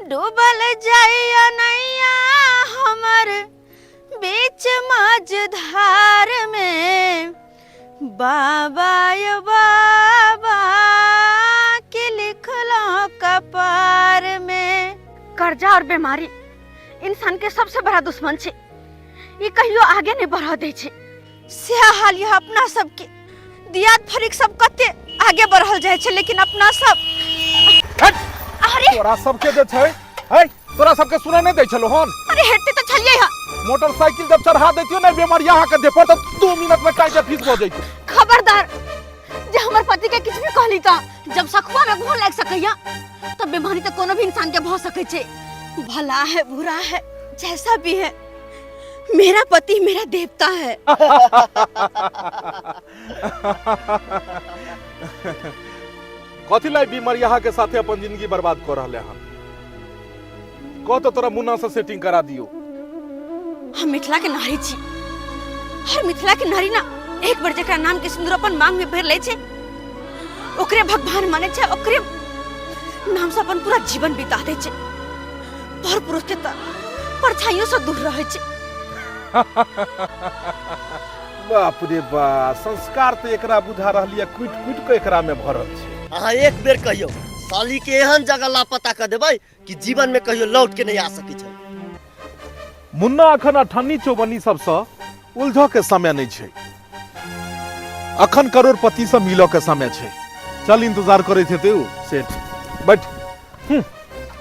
डूबल जाइया नैया हमर बीच मझधार में, बाबा यो बाबा के लिखलो कपार में। कर्जा और बीमारी इंसान के सबसे बड़ा दुश्मन छे, ई कहियो आगे नहीं बढ़ दे छे। सएह हाल यह अपना सबके, दियाद फरीक सब कते आगे बढ़ल जाइ छै, लेकिन अपना सब। हट! अरे तोरा सबके जे छै, है तोरा सबके सुनै नहि दै छलो हन। अरे हेते तऽ छलियै हँ। मोटरसाइकिल जब चढ़ा दैतियो ने बेमरिया के देह पर तऽ 2 मिनट में टाइट फीस भऽ जैतौ। खबरदार जे हमर पति के किछु भी कहली तऽ, जब सखुआ में घोन लागि सकैया तऽ बीमारी तऽ कोनो भी इंसान के भऽ सकै छै। भला है बुरा है जैसा भी है, मेरा पति मेरा देवता है। कथी लाई बीमरिया के साथे अपन जिंदगी बर्बाद कर रहले हन? कह तो तोरा मुन्ना से सेटिंग करा दियो। हम मिथिला के नारी छी, हर मिथिला के नारी ना एक बार जकरा नाम के सिंदूर अपन मांग में भर ले छै ओकरे भगवान माने छै, ओकरे नाम से अपन पूरा जीवन बिता दे छै। पर पुरुष के त परछाइयों से दूर रहे छै। बाप रे बा, संस्कार तो एकरा बुझा रहली है कुट कुट के एकरा में भरल छै। अहाँ एक बेर कहियो साली के एहन जगह लापता कर देबै कि जीवन में कहियो लौट के नहीं आ सकै छै। मुन्ना अखन अठन्नी चौबन्नी सबसँ उलझऽ के समय नहीं छै, अखन करोड़पति से मिलऽ के समय छै। चल इंतजार करैत हेतै उ सेठ, बैठ।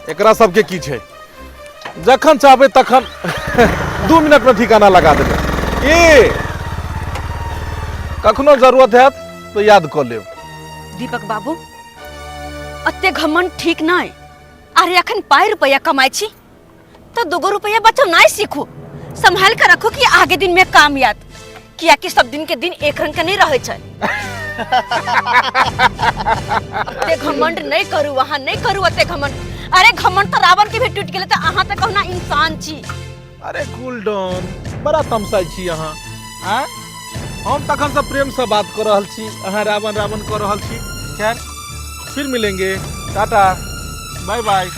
एकरा सबके की छै, जखन चाहबै तखन 2 मिनट में ठिकाना लगा देबै। ए कखनो जरूरत हैत तो याद कऽ लेब। दीपक बाबू अते घमंड ठीक नहीं। अरे अखन पाई रुपया कमाई छी तो 2 रुपया बचौनाइ सीखू, संभाल के रखू कि आगे दिन में काम याद, किया कि सब दिन के दिन एक रंग के नहीं रहे छै। अते घमंड नहीं करू, अहाँ नहीं करू अते घमंड। अरे घमंड तो रावण के भी टूट गेलै, तो अहाँ तो कहुना इंसान छी। अरे कूल डाउन, बड़ा तमसाइ छी अहाँ। आँय, हम तखन से प्रेम से बात कर रहल छी, अहाँ रावण रावण कर रहल छी। खैर फिर मिलेंगे, टाटा बाय बाय।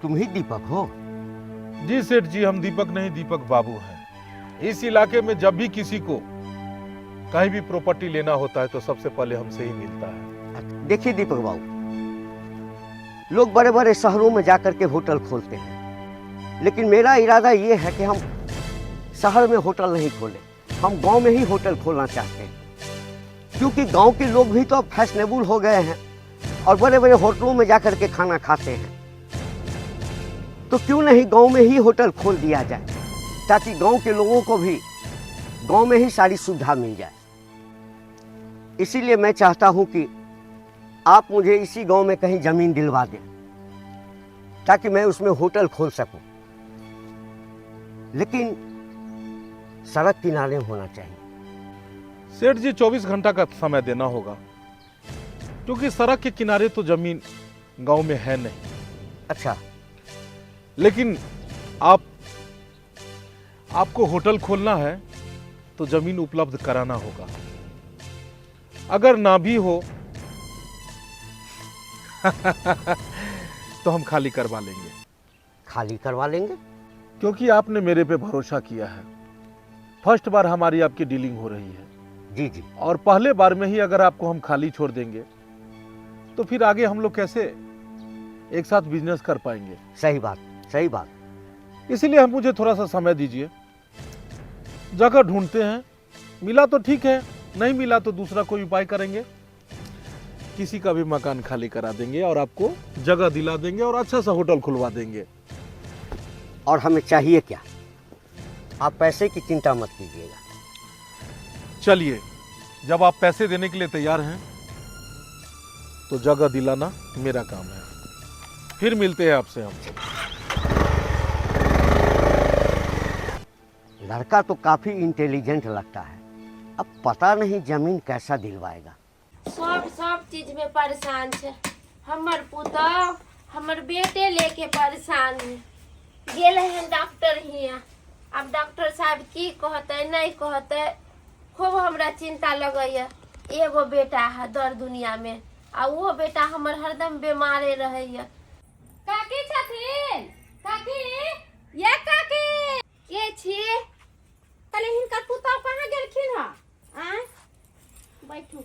तुम ही दीपक हो? जी सेठ जी, हम दीपक नहीं दीपक बाबू हैं। इस इलाके में जब भी किसी को कहीं भी प्रॉपर्टी लेना होता है तो सबसे पहले हमसे ही मिलता है। देखिए दीपक बाबू, लोग बड़े-बड़े शहरों में जाकर के होटल खोलते हैं, लेकिन मेरा इरादा ये है कि हम शहर में होटल नहीं खोलें, हम गांव में ही होटल खोलना चाहते हैं, क्योंकि गांव के लोग भी तो अब फैशनेबल हो गए हैं और बड़े-बड़े होटलों में जाकर के खाना खाते हैं, तो क्यों नहीं गांव में ही होटल खोल दिया जाए, ताकि गांव के लोगों को भी गांव में ही सारी सुविधा मिल जाए। इसीलिए मैं चाहता हूं कि आप मुझे इसी गांव में कहीं ज़मीन दिलवा दें, ताकि मैं उसमें होटल खोल सकूं, लेकिन सड़क किनारे होना चाहिए। सेठ जी 24 घंटा का समय देना होगा, क्योंकि सड़क के किनारे तो जमीन गांव में है नहीं। अच्छा। लेकिन आपको होटल खोलना है तो जमीन उपलब्ध कराना होगा, अगर ना भी हो तो हम खाली करवा लेंगे। खाली करवा लेंगे? क्योंकि आपने मेरे पे भरोसा किया है, फर्स्ट बार हमारी आपकी डीलिंग हो रही है। जी जी। और पहले बार में ही अगर आपको हम खाली छोड़ देंगे तो फिर आगे हम लोग कैसे एक साथ बिजनेस कर पाएंगे? सही बात, सही बात। इसीलिए हम मुझे थोड़ा सा समय दीजिए, जगह ढूंढते हैं, मिला तो ठीक है, नहीं मिला तो दूसरा कोई उपाय करेंगे, किसी का भी मकान खाली करा देंगे और आपको जगह दिला देंगे और अच्छा सा होटल खुलवा देंगे। और हमें चाहिए क्या, आप पैसे की चिंता मत कीजिएगा। चलिए, जब आप पैसे देने के लिए तैयार हैं तो जगह दिलाना मेरा काम है। फिर मिलते हैं आपसे हम। लड़का तो काफ़ी इंटेलिजेंट लगता है, अब पता नहीं जमीन कैसा दिलवाएगा। सब सब चीज में परेशान छै हमर पुतहु, हमर बेटे लेके परेशान है। गेल हन डॉक्टर हियाँ, आब डॉक्टर साहब की कहतै नहीं कहतै, खूब हमरा चिंता लगैया। एगो बेटा है दर दुनिया में आ उहो बेटा हमर हरदम बीमारे रहैया। काकी छथिन? काकी, ये काकी। के छी? कहले हिनकर पुतहु कहाँ गेलखिन हँ? आँय, बैठू।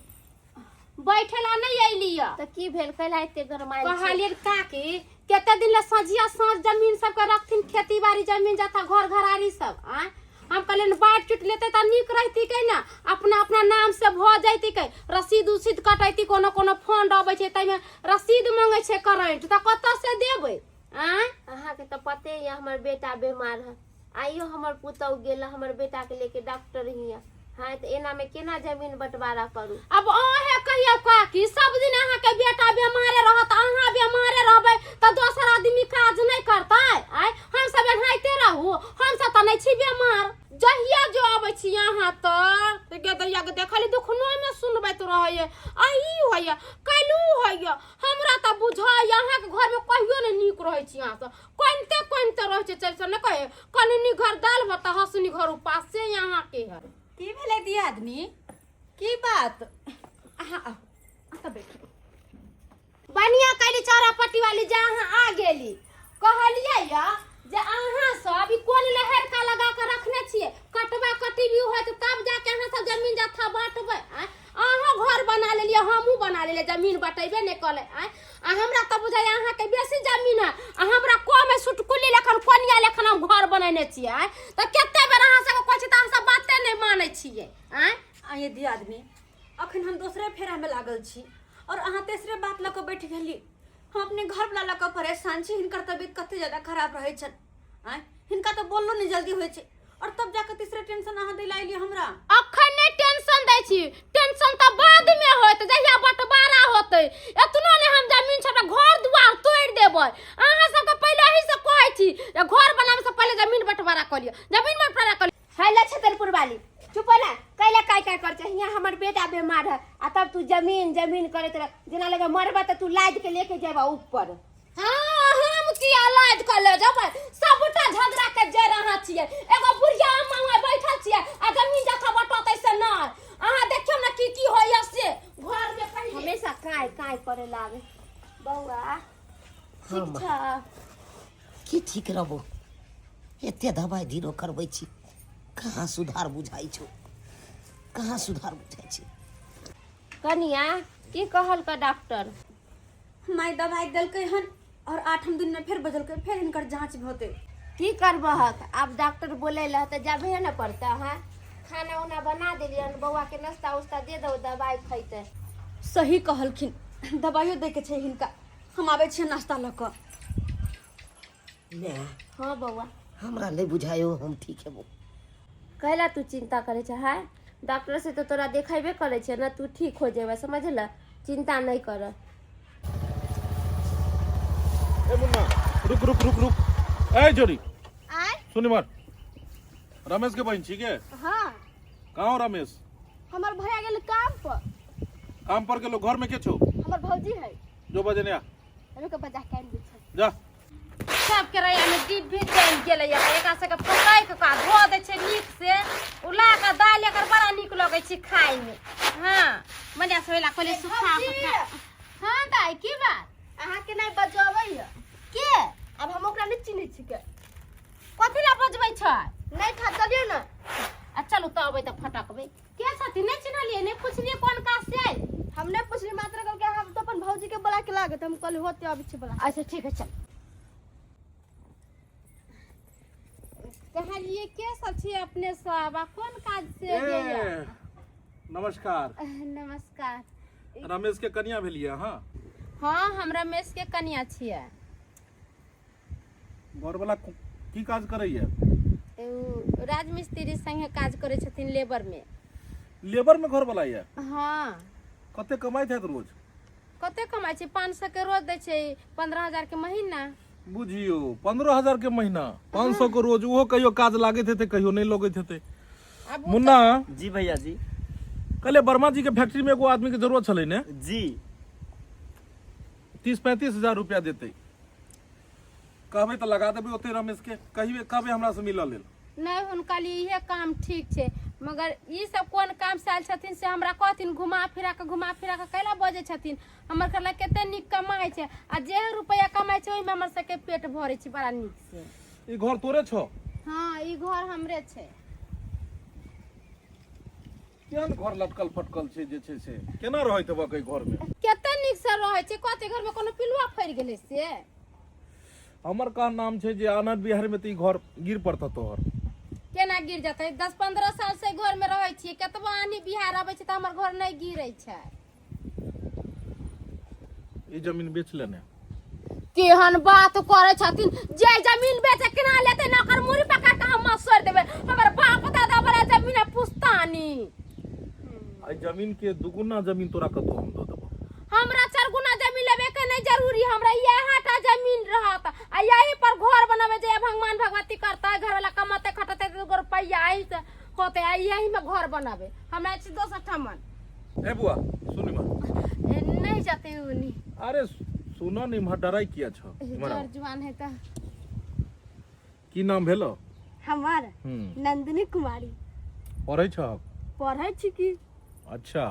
बैठेला नहीं अयली हँ। तऽ की भेल, कैला एते गरमायल छी? कहलियै काकी, कते दिन ले सझिया साँझ जमीन सबके रखथिन, खेती बाड़ी जमीन जथा घर घरारी सब? आँय, हम कहलियनि बाँटि चुटि लेतै तऽ नीक रहिती कै ने, अपना अपना नाम से भऽ जैती कै, रसीद उसीद कटैती। कोनो कोनो फंड अबै छै ताहिमे रसीद मंगै छै करेंट, तऽ कतऽ से देबै? आँय, अहाँके तऽ पते यऽ हमर बेटा बीमार है। आइयो हमर पुतहु गेल हमर बेटा के लेके डॉक्टर हियाँ। हाँ, तऽ एना में केना जमीन बंटवारा करू? अब अहें कहियौ काकी, सब दिन अहाँके बेटा बेमारे रहत, अहाँ बेमारे रहबै तऽ दोसर आदमी काज नहि करतै? आँय, हम सब एनाहिते रहू? हम सब तऽ नहि छी बेमार। जहिया जो अबै छी अहाँ तऽ गेदैया के देखली दुखनो में सुनबैत रहैये, आ ई होइए काल्हि ऊ होइए। हमरा तऽ बुझाइए अहाँके घरमे कहियो नहि नीक रहै छी। अहाँ सब कनिते कनिते रहै छै, चलि नहि कहे कनिनी घर दालि भात हँसनी घर उपास से अहाँके है। की भेलै दियादनी, की बात? अहाँ आउ, अहाँ बैठू। बढ़िया कैली चौरा पट्टी वाली जे अहाँ आ गेली। कहलियै या जे अहाँ सब ई कोन लहर का लगा के रखने छियै? कटवा कटी भी होत तब जाके अहाँ सब जमीन जथा बांटबै? आँय, अहाँ घर बना लेलियै, हमहूँ बना लेलियै, जमीन बटेबे नहि कलै। आँय, आ हमरा तऽ बुझाइए अहाँके बेसी जमीन है आ हमरा कम है। सुटकुली लेखन कोनिया लेखन हम घर बनेने छियै। आँय, तऽ कते बेर अहाँ सबके कहै छी तऽ अहाँ सब बाते नहि मानै छियै। आँय। आइए दियादनी, अखन हम दोसरे फेरामे लागल छी और अहाँ तेसरे बात लऽ कऽ बैठ गेली। हम अपने घरवला लऽ कऽ परेशान छी। हिनकर तबियत कते ज्यादा खराब रहै छनि। आँय, हिनका तऽ बोललो नहि जल्दी होइ छै और तब जाके तीसरे टेंशन अहाँ दिला एलियै हमरा। अखन नहि टेंशन दै छी, टेंशन तऽ बाद में होत जहिया बंटवारा होतै। एतनो ने हम जमीन छोड़ा घर दुआर तोड़ि देबै। अहाँ सबके पहिले ही से कहै छी जे घर बनाबै से पहिले जमीन बंटवारा कऽ लिअ, जमीन बंटवारा कऽ लिअ। हेलो छतरपुर वाली, चुप ना। कैला काय काय कर छै? हियां हमर बेटा बीमार है आ तब तू जमीन जमीन करैत रह, जेना लगे मरबा तऽ तू लाद के लेके जेबा ऊपर। हाँ, हम किया लाद के ले जेबै? सबटा झगड़ा के जड़ अहाँ छियै। एगो बुढ़िया अम्मा वहाँ बैठल छियै आ जमीन जथा बटतै से नहि। अहाँ देखियौ ने की की होइए से घर में पहिले। हमेशा काय काय करे लागे। बौआ, ठीक छ? की ठीक रहबो, एते दबाइ धीरो करबै छी, कहाँ सुधार बुझाइ छौ, कहाँ सुधार बुझाइ छै? कनिया, की कहलक डॉक्टर? माय, दवाइ देलकै हन और आठम दिन में फेर बजलकै, फेर हिनकर जांच होतै। की करबहक, आब डॉक्टर बोले ला तऽ जाबे ने पड़तै। हाँ, खाना उना बना देलियन बौआ के, नाश्ता उस्ता दे दो, दवाई खैते। सही कहलखिन, दवाइयो दै के छै हिनका। हम आबै छियै नाश्ता लऽ कऽ। माय। हाँ बौआ। हमरा नहि बुझायो हम ठीक हेबो। कैला तू चिंता करे छै? है डॉक्टर से तो तोरा देखेबे करे छै ना, तू ठीक हो जेबे, समझल? चिंता नहीं कर। ए मुन्ना, रुक रुक रुक रुक। ए जोड़ी। आय। सुन इमहर, रमेश के बहन छी के? हाँ। कहाँ हो रमेश? हमर भैया गेल काम पर। काम पर गेलो, घर में के छो? हमर भौजी है। जो बजने आ। रुक, बजा के आनि दै छै। जा। सबके रैया में डिब्बी चलि गेलै। एकरा सबके पटकि कऽ धो दै छै नीक से, उला कऽ दालि एकर बड़ा नीक लगै छै खायमे। हाँ, मने से ओहिला कहलियै सुखा कऽ खा। हाँ दाइ, की बात? अहाँके नहि बजबै है। के? आब हम ओकरा नहि चिन्है छिकै। कथी लए बजबै छै? नहि खा, चलियौ ने। आ चलू तऽ अबै तऽ फटकबै। के छथिन? नहि चिन्हलियै, नहि पुछलियै कोन काज से आयल? हम नहि पुछली, मात्र कहलकै हम तऽ अपन भौजी के बोला के लागत। हम कहली होते, अबै छी बोला। अच्छा ठीक है, चल। कहलियै के सब छी अपने सब आ कोन काज से एलियै? ए, नमस्कार। नमस्कार। रमेश के कनिया भेलियै अहाँ? हाँ, हम रमेश के कनिया छियै। घरवला की काज करैया? उ राजमिस्त्री संगे काज करै छथिन लेबर में। लेबर में घरवला यऽ? हाँ। कते कमाइत हैत रोज? कते कमाइ छै? 500 के रोज दै छै, 15,000 के महीना। बुझियौ, 15,000 के महीना, 500 के रोज, ओहो कहियो काज लागैत हेतै, कहियो नहि लगैत हेतै। आब ओ मुन्ना। जी भैया जी। कहले वर्मा जी के फैक्ट्री में एगो आदमी के जरूरत छलै ने? जी। 30-35 हजार रुपया देतै, कहबै तऽ लगा देबै ओते रमेश के। कहिबे, कहबै हमरा से मिलऽ लेल। नहि, हुनका लिए इहे काम ठीक छै, मगर ई सब कोन काम से आयल छथिन से हमरा कहथिन। घुमा फिरा कऽ, घुमा फिरा कऽ कैला बजै छथिन? हमर कहला कते नीक कमाइ छै, आ जे रुपैआ कमाइ छै ओहिमे हमर सबके पेट भरै छै बड़ा नीक से। ई घर तोरे छौ? हँ, ई घर हमरे छै। केहन घर लटकल फटकल छै जे छै से, केना रहैत हेबक एहि घर में? कते नीक से रहै छै। कते घर में कोनो पिलुआ फड़ि गेलै से? हमर कह नाम छै जे आनंद बिहार में तऽ ई घर गिर पड़तौ तोहर। केना गिर जेतै? 10-15 साल से घर में रहै छियै। कतबो आनी बिहार अबै छै तऽ हमर घर नहि गिरै छै। ई जमीन बेच लेने। केहन बात करै छथिन जे जमीन बेचे केना लेतै ने, ओकर मुड़ी पकड़ के हम मसोरि देबै। हमर बाप दादा वाला जमीन है, पुस्तानी। एहि जमीन के दुगुना जमीन तोरा कतौ हम दऽ देबौ। हमरा चार गुना जमीन लेबे के नहीं जरूरी। हमरा इएह टा जमीन रहत आ यही पर घर बनावे जे भगवान भगवती करता। घर वाला कमाते खटते दूगो रुपैया एही से होते आ यही में घर बनावे। हमरा छै दोसर ठमन। ए बुआ, सुन इम्हर। ए, नहीं जाते उनी। अरे सुन ने इम्हर, डराइ किया छ? इम्हर जोर आउ। जुआन है तऽ। की नाम भेलो? हमार नंदिनी कुमारी। पढ़ै छहक? पढ़ै छी की। अच्छा,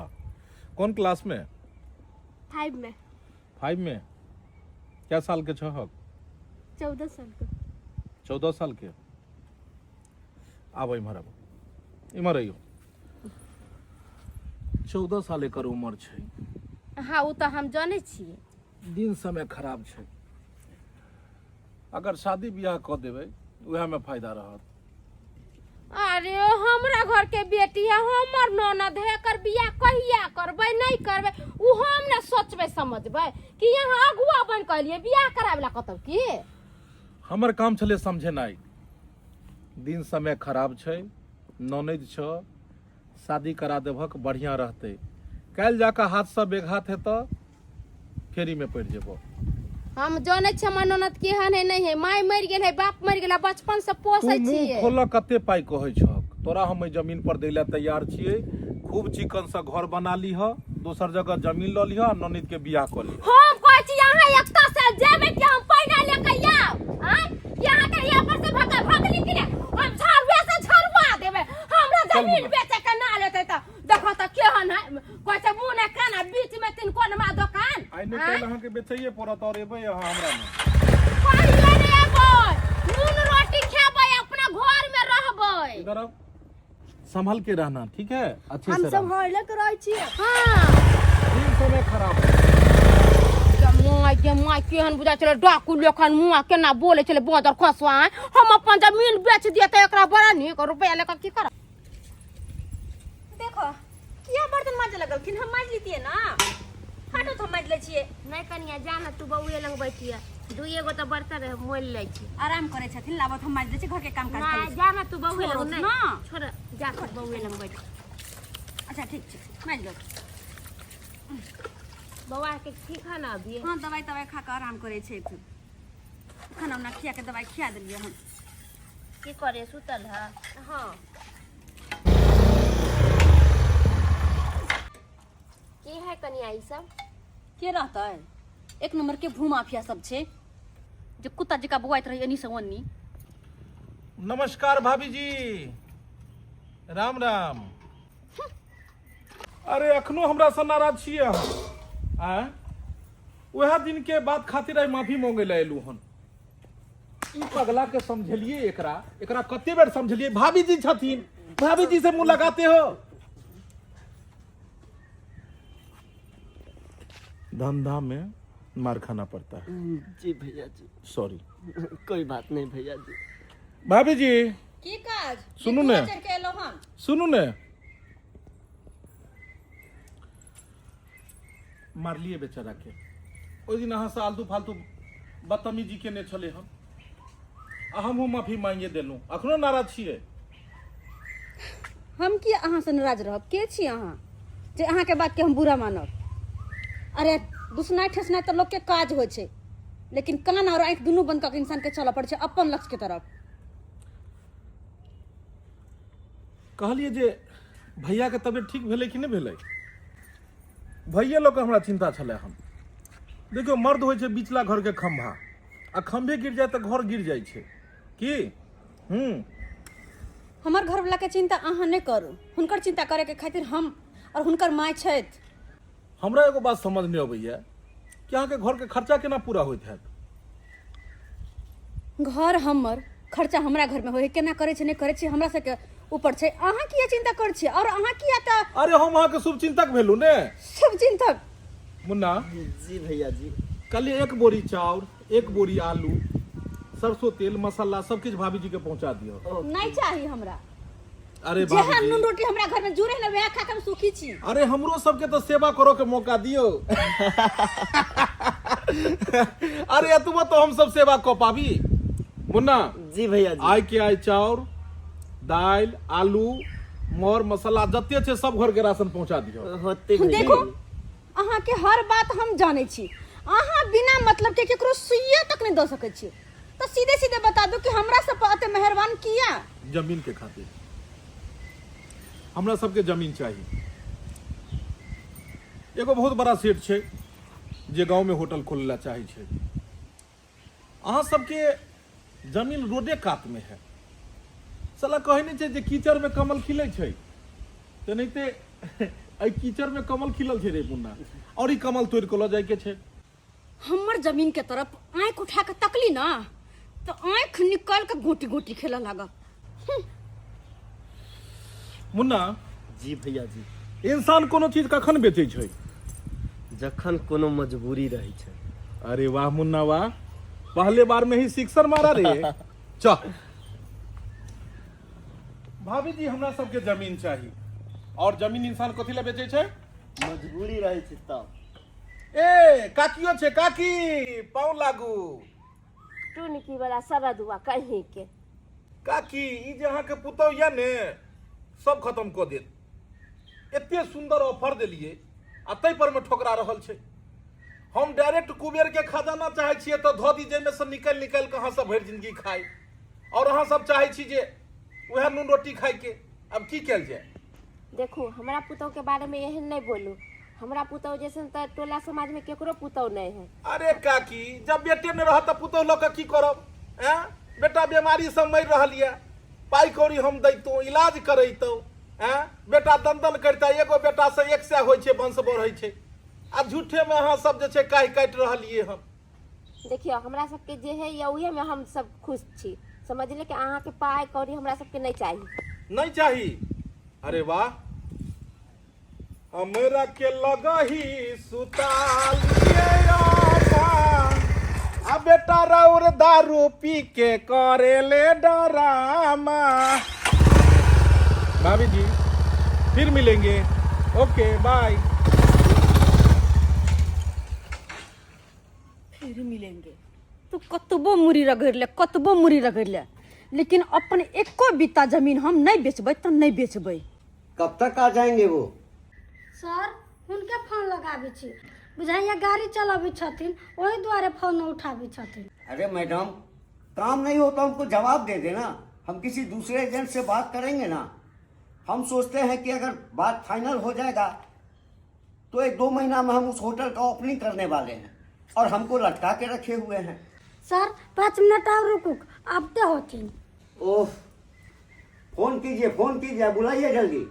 कोन क्लास में? 5 में। 5 में। क्या साल के छहक? 14 साल के। 14 साल के। आब इम्हर आब, इम्हर अइयो। 14 साल एकर उम्र छै। हाँ, ओ तऽ हम जानै छियै। दिन समय खराब छै। अगर शादी बियाह कऽ देबै, उएहमे फायदा रहत। अरे, हमरा घर के बेटी है, हमर ननद है, एकर बियाह कहिया करबै नहीं करबै उ हम ने सोचबै समझबै कि यहाँ अगुआ बन के अलियै बियाह करावे ला कतौ की? हमर काम छलै समझेनाइ। दिन समय खराब छै, ननैद छ, शादी करा देबहक बढ़िआँ रहतै। काल्हि जाकऽ हाथसँ बेघात हेतऽ, फेरीमे पड़ि जेबो। हम जानै छियै हमर ननद केहन है नहीं है। माय मरि गेल है, बाप मरि गेल है, बचपन से तू पोसै मुँह छियै। खोलऽ, कते पाइ कहै छहक? तोरा हम एहि जमीन पर दै लए तैयार छियै। खूब चिकनसँ घर बना लीह, दोसर जगह जमीन लऽ लीह आ ननैद के बियाह कऽ लीह। हम कहै छी अहाँ एकता से जेबै कि हम पैना लेके आयब? आँय, कि अहाँ के यहाँ पर से भगा भगली कि ने हम झाड़ुए से झड़वा देबै। हमरा चल जमीन मुन्ना। बेचे के ना लेतै तऽ देखो तऽ केहन है। कहै छै मुँह ने कान आ बीच में तीन कोनमा दोकान। आइ नहि काल्हि अहाँके बेचैये पड़त और एबै अहाँ हमरा ने। कहियो नहि एबै। नून रोटी खेबै, अपना घर में रहबै। इधर आओ, संभल के रहना, ठीक है? अच्छे हम से रहना। सम्हाले के रहै छियै। हाँ। दिन समय खराब है। माय गे माय, केहन बुझा छलै डाकू लेखन मुआ, केना बोले छलै बदर खसुआ। हम अपन जमीन बेच दिए तऽ एकरा बड़ा नीक रुपया लेकर की करब? देखो, किया बर्तन माजे लगलखिन? हम माजि लीतियै ना। हटो तो, हम माजि लै छियै। नहि कनिया, जा ने तू बौए लग बैठिए। दुइए गो तऽ बर्तन रहे, मोल लै छी। आराम करै छथिन, लाबत हम माजि दै छी, घर के काम काज कर लै नहि छी। जा ने तू बौए लग। छोड़ो नहि ना। छोड़, जा तू बौए लग बैठ। अच्छा, ठीक छै, माजि लो। बौआ के ठीक है ना अभी? हाँ, दवाई तवाई खा कऽ आराम करै छै। खाना उना खिया के, दवाई खिया देलियै हन। की करे, सुतल है? हाँ। की है कनिया ई सब? के रहतै, एक नंबर के भूमाफिया सब छै जे कुत्ता जकाँ बौआइत रहै एनी से ओनी। नमस्कार भाभी जी, राम राम। अरे, अखनो हमरा से नाराज छियै अहाँ? आँय, उएह दिन के बात खातिर आइ माफी मांगे लए एलू हन। ई पगला के समझलिए, एकरा एकरा कते बेर समझलिए, भाभी जी छथिन, भाभी जी से मुंह लगाते हो। धंधा में मार खाना पड़ता है। जी भैया जी। सॉरी। कोई बात नहीं भैया जी। भाभी जी। की काज? सुनू ने। चढ़ के एलहुँ हन। सुनू ने, मारलिए बेचारा के। ओहि दिन अहाँ से आलतू फालतू बदतमीजी केने छलै हम, आ हमहूँ माफी मांगे देलहुँ। अखनो नाराज छियै? हम की अहाँसँ नाराज रहब? के छी अहाँ जे अहाँके बातके हम बुरा मानब? अरे, दुसनाइ ठेसनाइ तऽ लोकके काज होइ छै, लेकिन कान और आँखि दुनू बंद कऽ के इंसान के चलऽ पड़ै छै अपन लक्ष्य के तरफ। कहलियै जे भैयाके तबियत ठीक भेलै कि नहि भेलै? भैये लऽ कऽ हमरा चिन्ता छलै हन। देखियौ, मर्द होइ छै बिचला घरके खम्भा, आ खम्भे गिर जाय तऽ घर गिर जाइ छै की। हमर घरवला के चिंता अहाँ नहि करू, हुनकर चिंता करे के खातिर हम और हुनकर माय छथि। हमरा एगो बात समझ नहि अबैया कि अहाँके घरके खर्चा केना पूरा होइत हैत? घर हमर, खर्चा हमरा घर में होय, केना करै छै नहि करै छै हमरा सबके ऊपर छै। अहाँ किया चिंता करै छियै? और अहाँ किया तऽ अरे हम अहाँके शुभ चिंतक भेलहुँ ने। शुभ चिंतक। मुन्ना। जी भैया जी। कल 1 बोरी चाउर, 1 बोरी आलू, सरसों तेल, मसाला सब किछु भाभी जी के पहुंचा दियो। नहीं चाही हमरा। अरे भाभी जेहन जी। नून रोटी हमरा घर में जुड़े ने वएह खा के हम सुखी छी। अरे हमरो सबके तो सेवा करो के मौका दियो। अरे एतबो तो हम सब सेवा क पाबी। मुन्ना। जी भैया जी। आइ के आइ चाउर, दालि, आलू, मर मसाला जते छै सब घर के राशन पहुंचा दियो। होते भैया देखो जी। अहाँ के हर बात हम जानै छी, अहाँ बिना मतलब के केकरो सुइया तक नहीं दऽ सकै छी, तऽ सीधे सीधे बता दू कि हमरा सब पर एते मेहरबान किया? जमीन के खातिर हमरा सबके जमीन चाही। एगो बहुत बड़ा सेठ छै जे गांव में होटल खोले ला चाहे छै। अहाँ सबके जमीन रोडे कात में है। साला कहै नहि छै जे कीचड़ में कमल खिलै छै, तेनाहिते एहि कीचड़ में कमल खिलल छै रे मुन्ना, और ई कमल तोड़ि कऽ लऽ जाइके छै। हमर जमीन के तरफ आँखि उठा के तकली ना तो आँखि निकाल के गोटी गोटी खेलऽ लागब। मुन्ना। जी भैया जी। इंसान कोनो चीज कखन बेचै छै? जखन कोनो मजबूरी रहै छै। अरे वाह मुन्ना वाह, पहले बार में ही सिक्सर मारा रे। चल भाभी जी, हमरा सबके जमीन चाही। और जमीन इंसान कथी लए बेचै छै? मजबूरी रहै छै तब। ए काकियो छै, काकी पाँव लागू। टुनकी वाला सरदुआ कहीं के। काकी ई जे अहाँके पुतहु यऽ ने सब खत्म कऽ देत। एते सुंदर ऑफर देलियै आ ताहि पर में ठोकरा रहल छै। हम डायरेक्ट कुबेर के खजाना चाहै छियै तऽ धऽ दी जाहिमे से निकलि निकलि कऽ अहाँ सब भरि जिंदगी खाइ, और अहाँ सब चाहै छी जे उएह नून रोटी खाइके। आब की कयल जाय? देखू हमरा पुतहु के बारे में एहन नहीं बोलू, हमरा पुतहु जैसन तऽ टोला समाज में केकरो पुतहु नहीं है। अरे काकी, जब बेटे नहीं रहत तऽ पुतहु लऽ कऽ की करब? ऐं बेटा बीमारी से मरि रहल यऽ, पाइ कौड़ी हम दैतहुँ, इलाज करैतहुँ, ऐं बेटा दन दन करिता, एगो बेटा से 100 होइ छै, वंश बढ़ै छै, आ झूठे में अहाँ सब जे छै काहि काटि रहलियै हन। देखियौ हमरा सबके जे है या उहे में हम सब खुश छी, समझले कि अहाँ के पाइ कौड़ी हमरा सबके नहीं चाही। नहीं चाही? अरे वाह, हमरा के लगही सुताल आ बेटा राउर दारू पी के करेले डरामा। भाभी जी फिर मिलेंगे, ओके बाय। फिर मिलेंगे। तू कतबो मुड़ी रगड़ ले, कतबो मुड़ी रगड़ ले, लेकिन अपन एको बीता जमीन हम नहीं बेचबै तऽ नहीं बेचबै। कब तक आ जाएंगे वो? सर हुनके फोन लगाबै छी, बुझाइया गाड़ी चलाबै छथिन, ओहि दुआरे फोन उठाबै छथिन। अरे मैडम काम नहीं होता हमको जवाब दे देना, हम किसी दूसरे एजेंट से बात करेंगे ना। हम सोचते हैं कि अगर बात फाइनल हो जाएगा तो 1-2 महीना में हम उस होटल का ओपनिंग करने वाले हैं, और हमको लटका के रखे हुए हैं। सर 5 मिनट और रुकू, आबते होथिन। ओह फोन कीजिए, फोन कीजिए, बुलाइए जल्दी।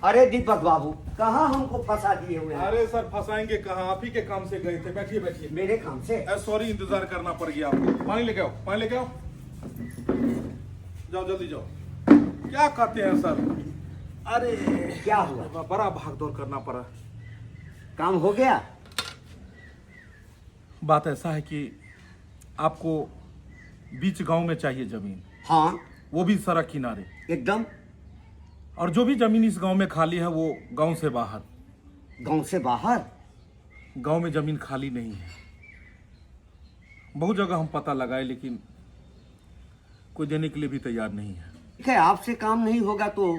अरे दीपक बाबू कहाँ हमको फंसा दिए हुए हैं? अरे सर फंसाएंगे कहाँ, आप ही के काम से गए थे। बैठिए बैठिए। मेरे काम से? सॉरी इंतजार करना पड़ गया आपको। पानी लेके आओ, पानी लेके आओ, जाओ जल्दी जाओ। क्या कहते हैं सर? अरे क्या हुआ? बड़ा भागदौड़ करना पड़ा। काम हो गया? बात ऐसा है कि आपको बीच गांव में चाहिए जमीन। हाँ। वो भी सड़क किनारे। एकदम। और जो भी जमीन इस गांव में खाली है वो गांव से बाहर। गांव से बाहर? गांव में जमीन खाली नहीं है। बहुत जगह हम पता लगाए लेकिन कोई देने के लिए भी तैयार नहीं है। ठीक है, आपसे काम नहीं होगा तो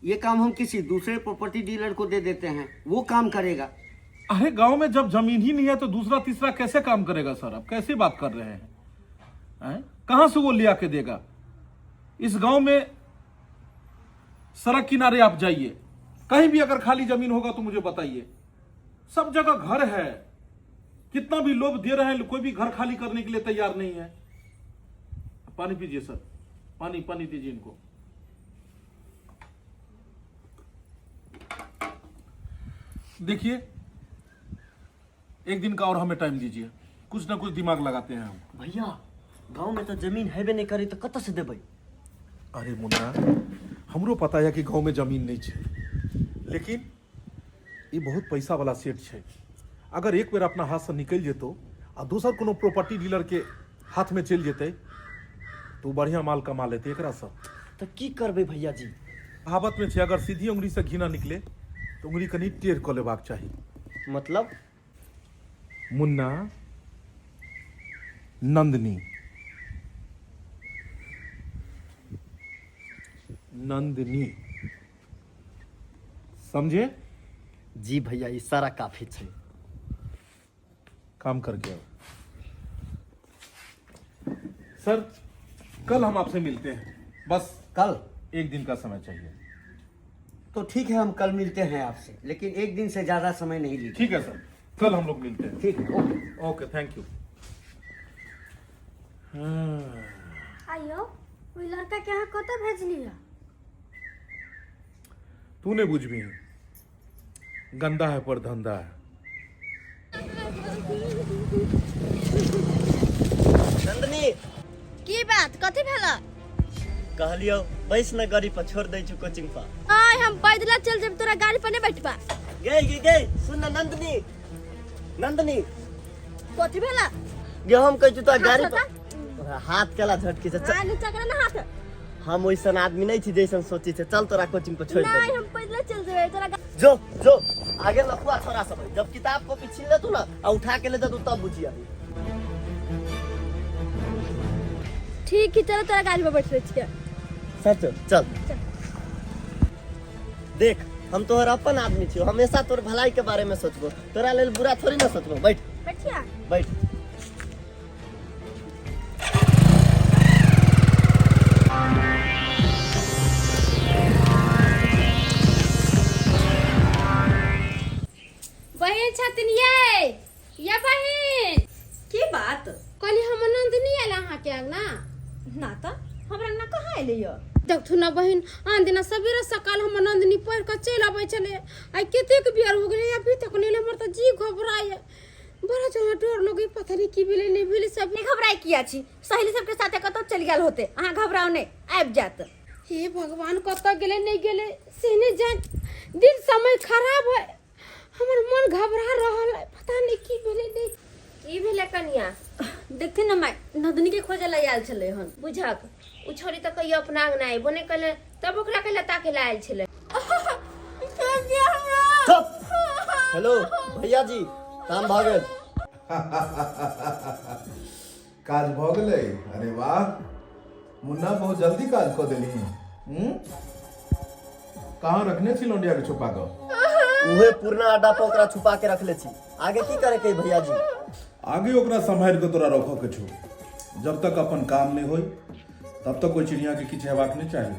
ये काम हम किसी दूसरे प्रॉपर्टी डीलर को दे देते हैं, वो काम करेगा। अरे गांव में जब जमीन ही नहीं है तो दूसरा तीसरा कैसे काम करेगा सर? आप कैसे बात कर रहे हैं, हैं? कहां से वो लिया के देगा? इस गांव में सड़क किनारे आप जाइए, कहीं भी अगर खाली जमीन होगा तो मुझे बताइए। सब जगह घर है, कितना भी लोभ दे रहे हैं, कोई भी घर खाली करने के लिए तैयार नहीं है। पानी पीजिए सर, पानी पानी दीजिए इनको। देखिए एक दिन का और हमें टाइम दीजिए, कुछ ना कुछ दिमाग लगाते हैं हम। भैया गांव में तो जमीन हेबे नहीं करी तो कतऽ से देबै? अरे मुन्ना, हमरो पता है कि गांव में जमीन नहीं छै, लेकिन ई बहुत पैसा वाला सेठ छै। अगर एक बेर अपना हाथ से निकलि जेतौ आ दोसर कोनो प्रॉपर्टी डीलर के हाथ में चलि जेतै तो उ बढ़िया माल कमा लेतै एकरा से। तऽ की करबै भैया जी? कहावत में छै अगर सीधी उंगली से घी ना निकले तो उंगली कनि टेढ़ कऽ लेबाक चाही। मतलब? मुन्ना, नंदनी, नंदनी, समझे? जी भैया, इशारा काफी छै। काम करके आओ। सर कल हम आपसे मिलते हैं, बस कल एक दिन का समय चाहिए। तो ठीक है, हम कल मिलते हैं आपसे, लेकिन एक दिन से ज्यादा समय नहीं लीजिए। ठीक है सर, कल हम लोग मिलते हैं। ठीक है, ओके। Okay, thank you. आइयो, ओहि लड़का के अहाँ कतऽ भेजलियै? तू नहीं बुझबी, गंदा है पर धंधा है। नंदनी। की बात, कथी भेल? कहलियो बैस न गाड़ी पर, छोड़ दै छु कोचिंग पर। आय हम पैदला चल जेब, तोरा गाड़ी पर नहीं बैठबा। गई गई गई, सुन न नंदनी, नंदनी। कथी भेल? गे हम कहै छु तोरा गाड़ी हाथ पर हाथ केला झटकी से चल। आ नीचा कर ना हाथ। हम ओइसन आदमी नहीं छी जैसन सोची छे, चल तोरा कोचिंग पर छोड़ नहीं देबो। हम पैदला चल जेबै तोरा जो जो आगे लफुआ छोरा सब है, जब किताब कॉपी छीन लेतू ना आ उठा के ले जेतू तब बुझिया। ठीक है चलो, तोरा गाड़ी पर बैठ छियै। सच चल। देख हम तोहर अपन आदमी छियो, हमेशा तोर भलाई के बारे में सोचबो, तोरा लेल बुरा थोड़ी ना सोचबो। बैठ बैठिया बैठ। बहिन छथिन ये, ये बहिन। की बात? कहली हमर नंदिनी आयल अहाँके अंगना? ना तऽ हमरा अंगना कहाँ एलै यऽ? देखथु ना बहिन, आन दिना सबेरे सकाल हमर नंदिनी पढ़ि कऽ चलि अबै छलै, आइ कतेक बेर हो गेलै अभी तक नहि एलै। हमर तऽ जी घबराइए, बड़ा जोर डर लगे, पता नहीं की भेलै नहि भेलै सब। नहीं घबराए किया छी, सहेली सबके साथे कतौ चलि गेल होते, अहाँ घबराउ नहि, आबि जायत। हे भगवान, कतऽ गेलै नहि गेलै से नहि जान, दिन समय खराब है, हमर मन घबरा रहल है, पता नहीं की भेलै नहि। की भेलै कनिया? देखथिन ने माय, नंदिनी के खोजे ला आयल छलै हन। बुझक उ छोरी तऽ कहियो अपना अंगना अयबो नहि कयलै, तब ओकरा कैला ताके ला आयल छलै? चुप। हेलो भैया जी, काम भऽ गेल। काज भऽ गेलै? अरे वाह मुन्ना, बहुत जल्दी काज कऽ देलही। कहाँ रखने छी लौंडिया के छुपा कऽ? उहे पुरना अड्डा पर ओकरा छुपा के रखले छी। आगे की करे के भैया जी? आगे ओकरा सम्हारि कऽ तोरा रखऽ के छौ। जब तक अपन काम नहि होई तब तक ओहि चिड़िया के किछु हेबाक नहि चाही।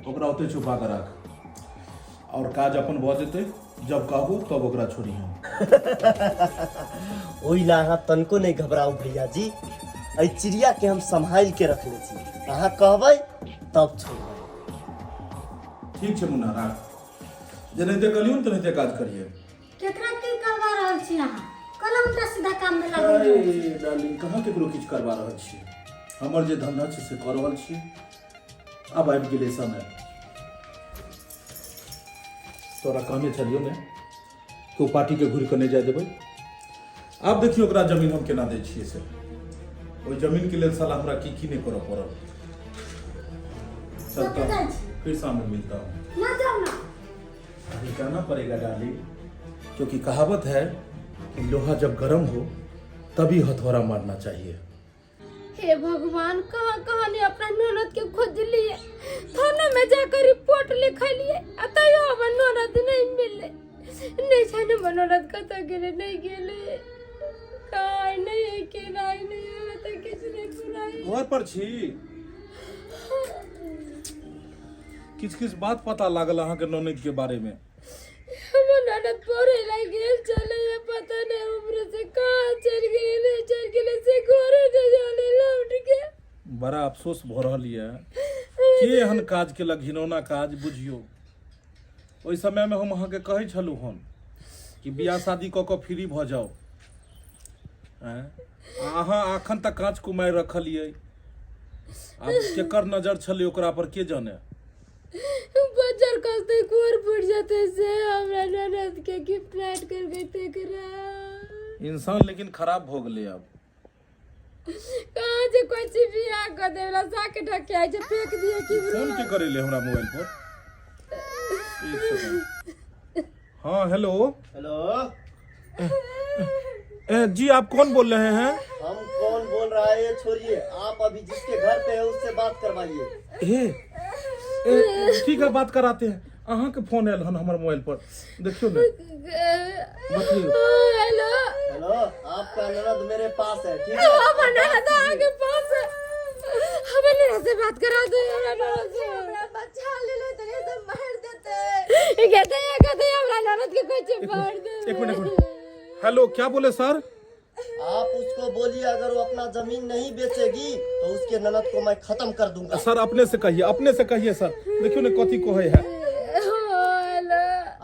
ओकरा ओतै छुपा कऽ राख, और काज अपन भऽ जेतै, जब कहबो तब ओकरा छोड़ी हम। ओहि ला अहाँ तनको नहि घबराउ भैया जी, एहि चिड़िया के हम सम्हारि के रखले छी, अहाँ कहबै तब छोड़बै। ठीक छै मुन्ना, राख। जेनाहिते कहलियौ ने तेनाहिते काज करिहे। केकरा की करवा रहल छी अहाँ? कल उल्टा सीधा काम में लागल अरे रहै छी। डार्लिंग, कहाँ केकरो किछु करवा रहल छियै, हमर जे धंधा छै से कऽ रहल छियै। आब आबि गेलै समय। तोरा कहने छलियौ ने कि ओ पार्टीके घुरि कऽ नहि जाय देबै। आब देखियौ ओकरा जमीन हम केना दै छियै से। ओहि जमीनके लेल साला हमरा की की नहि करऽ पड़ल। चलता हूँ, फिर शाम में मिलता हूँ। ना जाओ ना। अभी जाना पड़ेगा डार्लिंग, क्योंकि कहावत है कि लोहा जब गर्म हो तभी हथौड़ा मारना चाहिए। हे भगवान, कहाँ कहाँ ने अपना ननद के खोजलिए, थाना में जाकर रिपोर्ट लिखलिए, आ तैयो हमर ननद नहीं मिले। नहीं जाने हमर ननद कतऽ गेलै, नहीं गेलै, कहाँ नहीं है, केना नहीं है, तऽ किछु नहीं पुराइ। घर पर छी? किछु किछु बात पता लागल अहाँके ननद के बारे में। हमर ननद पढ़े ला गेल छलै, पता नहीं उम्र से कहाँ चलि गेलै, नहीं चलि गेलै से घरे नहीं जाने लौट के। बड़ा अफसोस भऽ रहल यऽ, के एहन काज केलक, घिनौना काज। बुझियौ, ओहि समयमे हम अहाँके कहै छलहुँ हन कि बियाह शादी कऽ कऽ फ्री भऽ जाउ। आँय, आ अहाँ एखन तक काँच कुमारि रखलियै। आब केकर नजर छलै ओकरा पर, के जाने। बच्चर कसते कोर फूट जेतै से हमरा ननद के गिफ्ट राइट कर गई तेकरा। इंसान लेकिन खराब भऽ गेलै आब। कहाँ जे कोई चीज बियाह कर देवला साके ढके आई जे फेंक दिए की। फोन के करै ले हमरा मोबाइल पर? एक सेकंड। हाँ, हेलो। हेलो। जी, आप कौन बोल रहे हैं? हम कौन बोल रहा है ये छोड़िए, आप अभी जिसके घर पे है उससे बात करवाइए। ए, ए, ठीक है, बात कराते हैं। अहाँ के फोन आयल हन हमर मोबाइल पर, देखियो ने, बतलियो। हेलो। हेलो, आपका ननद मेरे पास है, ठीक है? हमर ननद अहाँके पास है? हमर ननद से बात करा दे, हमरा ननद से। हमरा बचा लेले तनी से मार देते। कहते कहते हमरा ननद के कोई चीज मार दे। एक मिनट, एक मिनट। हेलो, क्या बोले सर? आप उसको बोलिए, अगर वो अपना जमीन नहीं बेचेगी तो उसके ननद को मैं खत्म कर दूंगा। सर, अपने से कहिए, अपने से कहिए सर। देखियो ने कथी कहै है। हेलो।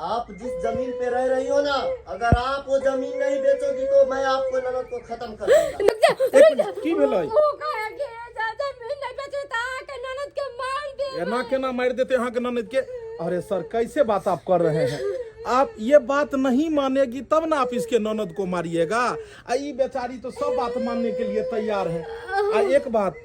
आप जिस जमीन पे रह रही हो ना, अगर आप वो जमीन नहीं बेचोगी तो मैं आपको ननद को खत्म कर दूंगा। रुक जा। एक मिनट, की भेलै? ओ कहे कि जा जमीन नहीं बेचबे त अहाँके ननद के मार दे। एना केना मारि देते अहाँ के ननद के? अरे सर, कैसे बात आप कर रहे हैं? आप ये बात नहीं मानेगी तब ना आप इसके ननद को मारिएगा। आ ई बेचारी तो सब बात मानने के लिए तैयार है। आ एक बात,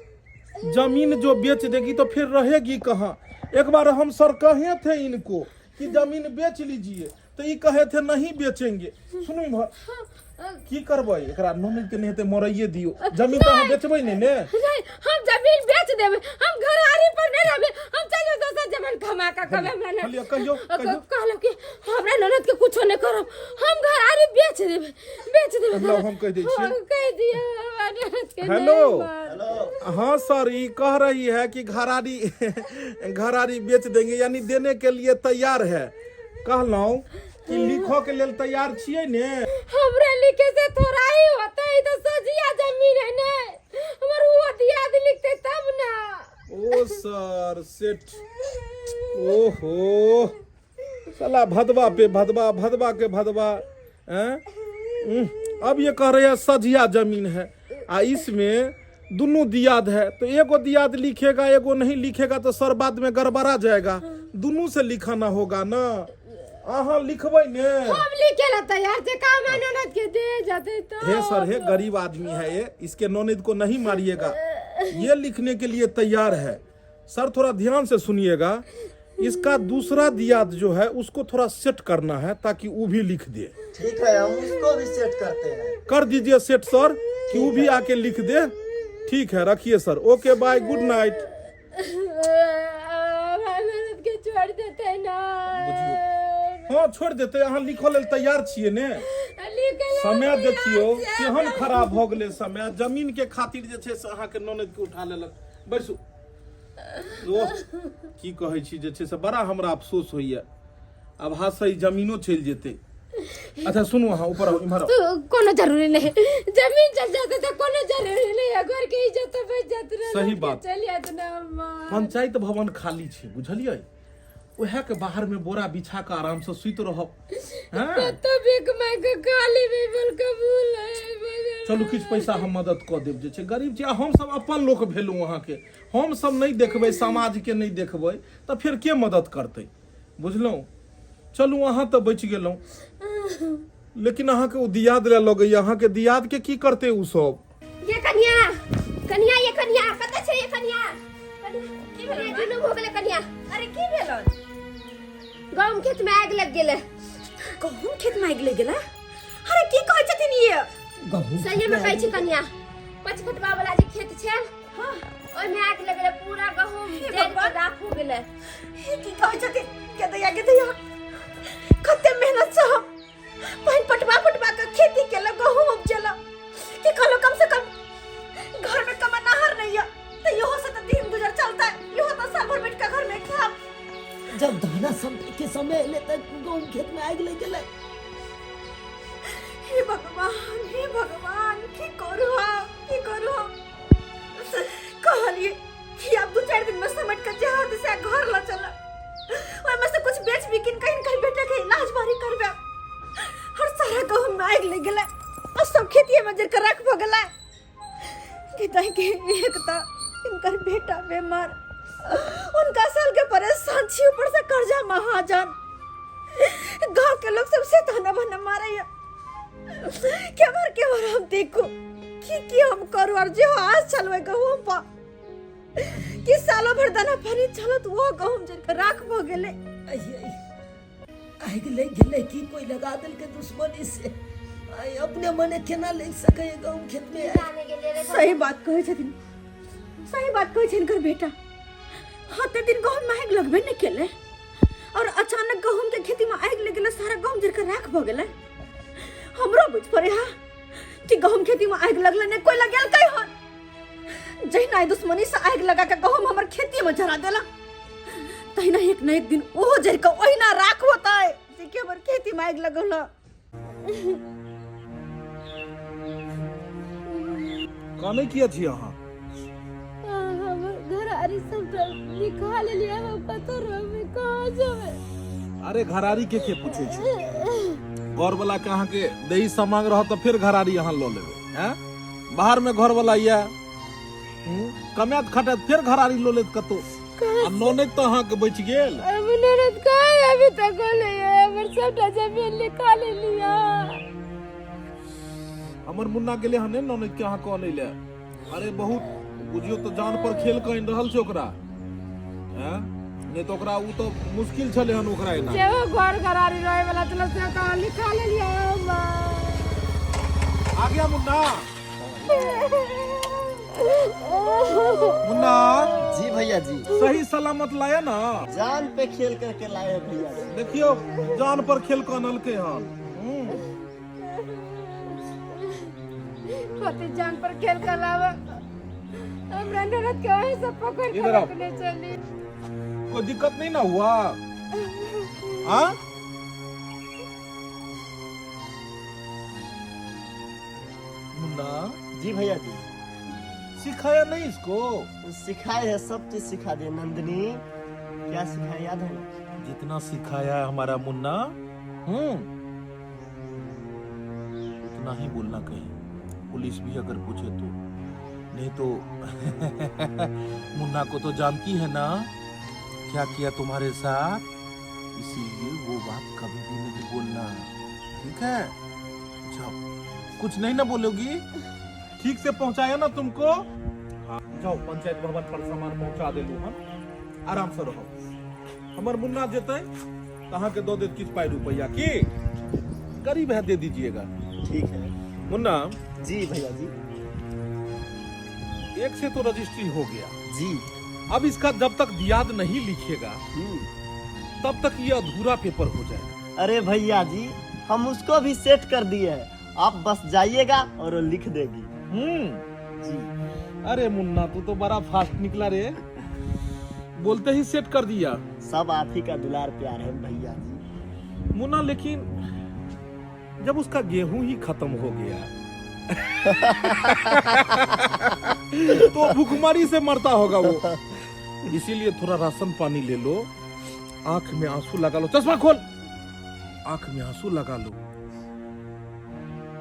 जमीन जो बेच देगी तो फिर रहेगी कहाँ? एक बार हम सर कहे थे इनको कि जमीन बेच लीजिए, तो ई कहे थे नहीं बेचेंगे। सुनू इम्हर, की करबै एकरा ननद के? नहीं हेतै मरैये दियौ। जमीन तऽ अहाँ बेचबै नहि ने? नहीं, हम जमीन बेच देबै, हम घरारी पर नहीं रहबै, हम चल जेबै दोसर जमीन कमा के कहबै हमरा ननद। लिअ, कहियौ, कहियौ। कहलहुँ कि हमरा ननद के कुछो नहीं करब, हम घरारी बेच देबै, बेच देबै। लाउ, हम कहि दै छियै। हाँ, कहि दियौ हमरा ननद के हेलो। नहीं मार। हेलो। हाँ सर, ये कह रही है कि घरारी घरारी बेच देंगे, यानी देने के लिए तैयार है। कहलहुँ कि लिखो के लेल तैयार छियै ने? हमरा लिखे से थोड़ा ही होता है, तो सजिया जमीन है ने, हमर वो दियाद लिखते तब ना। ओ सर, सेठ, ओहो साला, भदवा पे भदवा, भदवा के भदवा हैं? अब ये कह रहे हैं सझिया जमीन है आ इसमें दुनू दियाद है, तो एगो दियाद लिखेगा, एगो नहीं लिखेगा तो सर बाद में गड़बड़ा जाएगा। दुनू से लिखाना होगा ना। अहाँ लिखबै ने? हम लिखे ला तैयार छे, का हमरा ननद के दे जाते तो। हे सर, हे, गरीब आदमी है ये, इसके ननद को नहीं मारिएगा, ये लिखने के लिए तैयार है। सर, थोड़ा ध्यान से सुनिएगा, इसका दूसरा दियाद जो है उसको थोड़ा सेट करना है ताकि वो भी लिख दे। ठीक है, हम उसको भी सेट करते हैं। कर दीजिए सेट सर, कि वो भी आके लिख दे। ठीक है, रखिए sir. Okay, bye, good night. हमरा ननद के छोड़ देते ना? बुझियौ, हाँ, छोड़ देते। अहाँ लिखऽ लेल तैयार छियै ने? लिखे ला समय तैयार देखियौ छियै। केहन खराब भऽ गेलै समय। जमीन के खातिर जे छै से अहाँके ननद के उठा लेलक। बैसू। ओह, की कहै छी, जे छै से बड़ा हमरा अफसोस होइए। आब हाथसँ ई जमीनो चलि जेतै। अच्छा सुनू, अहाँ ऊपर आउ, इम्हर आउ। तो कोनो जरूरी नहीं, जमीन चल जाते तो कोनो जरूरी नहीं है, घर के इज्जत तो बच जात रहे। सही बात। चल जात ना अम्मा। पंचायत भवन खाली छै, बुझलियै? उएह के बाहर में बोरा बिछा कऽ आराम से सुति रहब। हँ। तो भीख मांग के खाली भी बोल कबूल है मगर। चलू, किछु पैसा हम मदद कऽ देब। जे छै गरीब छै आ हमसब अपन लोक भेलहुँ अहाँके। हमसब नहि देखबै, समाजके नहि देखबै तऽ फेर के मदद करतै? बुझलहुँ? चलू, अहाँ तऽ बचि गेलहुँ, लेकिन अहाँके ओ दियाद लए लगैया। अहाँके दियादके की करतै ओ सब? ये कन्या, कन्या, ये कन्या कतऽ छै? ये कन्या, कन्या, की भेलै? जुलुम हो गेलै कन्या। अरे, की भेल? गहूम खेत में आगि लग गेलै। गहूम खेत में आगि लागि गेलै? अरे, की कहै छथिन ये? गहूम सही में कहै छी कन्या, पचखटवा वाला जे खेत छै, ओहिमे आगि लगलै, पूरा गहूम हे जरि के भगवान। राख हो गेलै। हे, की कहै छथिन? के दैया, के दैया, कते मेहनत से हम पानि पटवा पटवा के खेती केलहुँ, गहूम उपजेलहुँ कि कहलहुँ कम से कम घर में कमेनाहर नहीं है तो इहो से तो दिन गुजर चलता है, इहो तो साल भर बैठ के घर में खाब। जब धाना समेटे के समय एलै तऽ गहूम खेत में आगि लागि गेलै। हे भगवान, हे भगवान, की करू हम, की करू हम? कहलिए कि आब 2-4 दिन में समेट के जहाज से घर ल चल, ओहिमे से कुछ बेच बिकिन कहीं कहीं बेटा के इलाज बारी करबे, और सारा गहूम में आगि लग गेलै और सब खेतिए में जर के राख भ गेलै। कि तही के एक त इनकर बेटा बीमार, उनका साल के परेशान छी, ऊपर से कर्जा महाजन, गांव के लोग सबसे ताना बना मारे केमहर केमहर हम देखू, की की हम करू? और जे आज चलबै गहूम पर कि सालो भर दाना पानी चलत, वो गहूम जर के राख भ गेलै। आगि लागि गेलै की कोई लगा देलकै दुश्मनी से? आइ अपने मने केना लागि सकैए गहूम खेत में आगि? जाने गेलै रे। सही बात कहै छथिन, सही बात कहै छै हिनकर बेटा। हते दिन गहूम में आगि लगबे नहि केलै और अचानक गहूम के खेती में आगि लागि गेलै, सारा गहूम जर के राख भऽ गेलै। हमरो बुझ पड़े हा कि गहूम खेती में आगि लगलै नहि, कोई लगेलकै हन। जहिना ई दुश्मनी से आगि लगा के गहूम हमर खेती में जरा देला, तहिना एक न एक दिन ओहो जरि के ओहिना राख होतै जे कि हमर खेती में आगि लगौल। कानै किया छी अहाँ? हमर घरारी सब तऽ निकाल लिया, हम कतऽ रहबै, कहाँ जेबै? अरे, घरारी के पूछे छै? घर वाला के अहाँके दही सामांग रहत तऽ फेर घरारी अहाँ लऽ लेबै। हैं, बाहर में घर वाला यऽ, कमायत खटायत फेर घरारी लऽ लेत कतौ। आ ननैद तऽ अहाँके बचि गेल। हमर ननद कहाँ अभी तक होलै? हमर सबटा जमीन लिखा लेलिया। हमर मुन्ना गेलै हन ने ननैद के अहाँके अनै लए। अरे, बहुत बुझियौ तऽ जान पर खेल कऽ आनि रहल छै ओकरा। हैं, नहि तऽ ओकरा ओ तऽ मुश्किल छलै हन ओकरा एना। जेहो घर घरारी रहे वाला छलै से तऽ लिखा लेलिया हमर। आ गया मुन्ना? मुन्ना। जी भैया जी। सही सलामत लाया ना? जान पे खेल करके लाए हैं भैया जी। देखियो, जान पर खेल कऽ अनलकै हन। कथी जान पर खेल कर लावा? हमरा ननद के वहीं से पकड़ के इधर आओ। रखने चली। कोई दिक्कत नहीं ना हुआ? हाँ, मुन्ना। जी भैया जी। सिखाया नहीं इसको? सिखाए है, सब चीज सिखा दिए। नंदिनी, क्या सिखाया, याद है ना? जितना सिखाया है हमारा मुन्ना, उतना ही बोलना कहीं पुलिस भी अगर पूछे तो। नहीं तो मुन्ना को तो जानती है ना क्या किया तुम्हारे साथ, इसीलिए वो बात कभी भी नहीं बोलना, ठीक है? जाओ, कुछ नहीं ना बोलोगी? ठीक से पहुंचाया ना तुमको? हाँ, जाओ, पंचायत भवन पर सामान पहुंचा देलू हम। आराम से रहो। हमर मुन्ना जेतै तऽ अहाँके दऽ देत किछु पाइ रुपैआ की, गरीब है, दे दीजिएगा। ठीक है। मुन्ना। जी भैया जी। एक से तो रजिस्ट्री हो गया। जी। अब इसका जब तक दियाद नहीं लिखेगा, तब तक ये अधूरा पेपर हो जाएगा। अरे भैया जी, हम उसको भी सेट कर दिए हैं। आप बस जाइएगा और वो लिख देगी। जी। अरे मुन्ना, तू तो बड़ा फास्ट निकला रे, बोलते ही सेट कर दिया। सब आप ही का दुलार प्यार है भैया जी। मुन्ना, लेकिन जब उसका गेहूं ही खत्म हो गया तो भूखमरी से मरता होगा वो, इसीलिए थोड़ा राशन पानी ले लो, आंख में आंसू लगा लो, चश्मा खोल, आंख में आंसू लगा लो,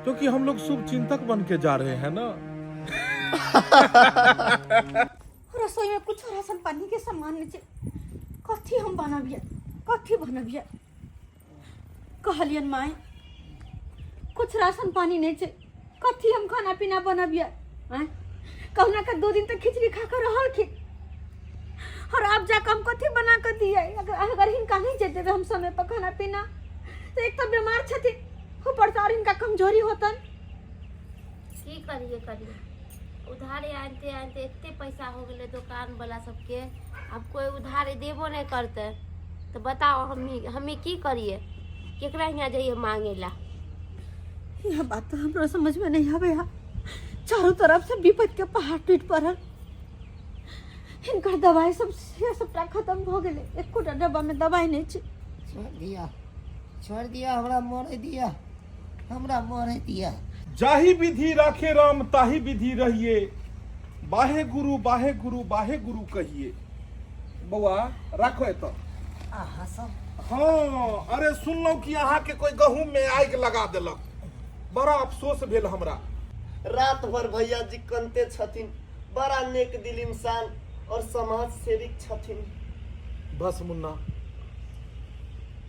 क्योंकि हम लोग शुभ चिंतक बन के जा रहे हैं ना। रसोई में कुछ राशन पानी के सामान नहीं छै, कथी हम बनबियै, कथी बनबियै? कहलियन माय, कुछ राशन पानी नहीं छै, कथी हम खाना पीना बनबियै? आँय, कहुना के 2 दिन तक खिचड़ी खा के रहलखिन और अब जाके हम कथी बना के दियै? अगर अगर हिनका नहीं जे देबै हम समय पर खाना पीना तऽ एक तऽ बीमार छथिन, ऊपर से और हिनका कमजोरी होतन। की करिए करिए? उधारे आनते आनते एते पैसा हो गेलै दोकान वाला सबके, आब कोइ उधारे देबो नहि करतै। तऽ बताओ हमी हमी की करिए, केकरा हियाँ जइए मांगे ला? यह बात तो हमरो समझ में नहीं आवे। चारों तरफ से विपद के पहाड़ टूट पड़ल। हिनकर दवाई सब से सबटा खत्म भऽ गेलै, एकोटा डब्बा में दवाई नहीं छै। छोड़ दिया, छोड़ दिया, हमरा मरे दिया, हमरा मरे दिया। जाहि विधि राखे राम ताहि विधि रहिए, बाहे गुरु बाहे गुरु बाहे गुरु कहिए। बौआ राखो एतऽ। अहाँ सब? हाँ, अरे सुनलहुँ कि अहाँके कोई गहूम में आगि लगा देलक, बड़ा अफसोस भेल हमरा। रात भर भैया जी कनते छथिन, बड़ा नेक दिल इंसान और समाज सेविक छथिन। बस मुन्ना,